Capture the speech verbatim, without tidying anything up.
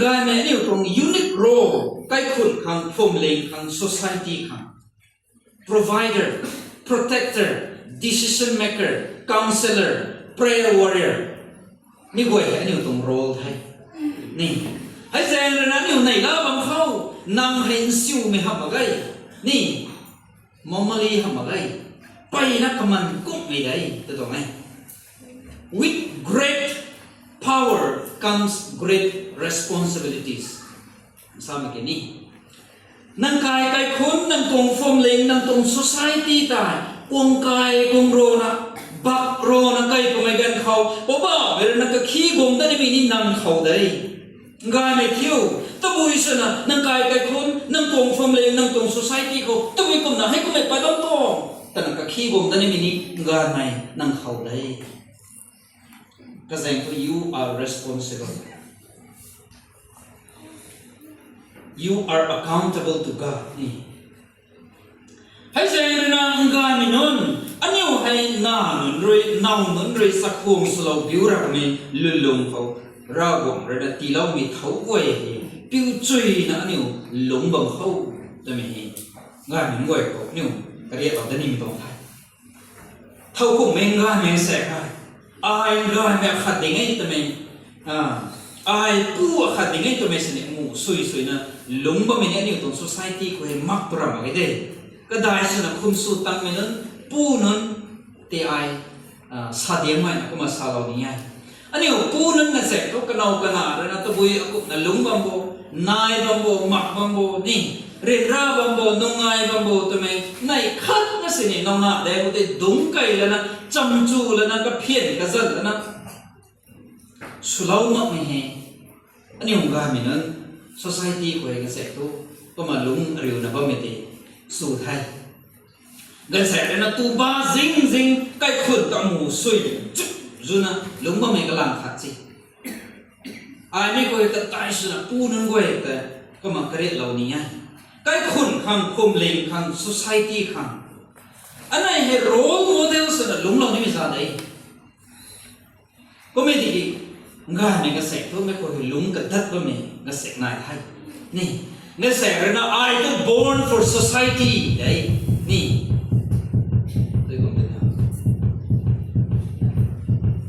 Gaymei aniu tuang unique role, kaikhun khang, phuamling khang, society khang. Provider, protector, decision maker, counselor, prayer warrior. Mi guay hei aniu tuang role the. Ni. Hei zaeng rui na aniu neihla bam khou, nang hei nsiumei hamh mak ge. Ni. Normally hamh mak ge. Peyna kaman kumhmei de, ta tuang e. With great power comes great responsibilities. Samei ke ni. Nang kai kaikhun, nang tuang phuamling, nang tuang society tei, kuang kai kuang rana, bak rana kai kamei ganv khou, Poubauhmei rui na kakhi guang dat nimei ni nang khou de. Gaymei thiu, tabui swna, nang kai kaikhun, nang tuang phuamling, nang tuang society khou, tabui kumna, hei kummei pat bam tuang, twna kakhi guang dat nimei ni gaymei nang khou de. Kazaeng thu, you are responsible. You are accountable to God. Ni. Hei zaeng rui na gaymei nunc, aniu hei na nunc rui, now nunc rui chakhwang swlou biu ramei lwnlung khou, Ravguangc rui na tiiloumei thow guay hei, piu chuina aniu lungc bam khou, twmei hei, gaymei nunc guay khou aniu kariaklou dat nimei tuang the. Thow kumhmei gaymei sa khe. Ai gaymei akhat ding e twmei. Ai pu akhat ding e twmei sini mu sui suina lungc bammei ni aniu tuang society khou hei mak tu ram mak e de. Kadai swna khum sw tangmei nunc, pu nunc, tei ai sa diangmei na kumna salou ni e. Aniu pu nunc na zaeng thu kanow kana rui na tabui akumhna lungc bam bo, nai bam bo, mak bam bo ni, ryanra bam bo, nungai bam bo twmei neih khat na sini nowna de khou tei dungc key lana, chamchu lana, kaphian kazan lana swlou makmei hei. Aniu gaymei nunc, society khou hei gaanvsaekc thu, kumna lungc ariuna bammei tei sw the. Gaanvsaekc rui na tu ba zing zing kaikhun ta mu sui, chuk, zuna lungc bammei kalam khat se. Ai mi khou hei ta tai swna pu nunc guay ta kumna kariaklou ni e. Kaikhun khang, phuamling khang, society khang, anei hei role model swna lungclou nimei za de. Kummei tiki, gaymei gaanvsaekc thu mei khou hei lungc kadat bammei gaanvsaekc nai the. Ni, gaanvsaekc rui na, I too born for society, de.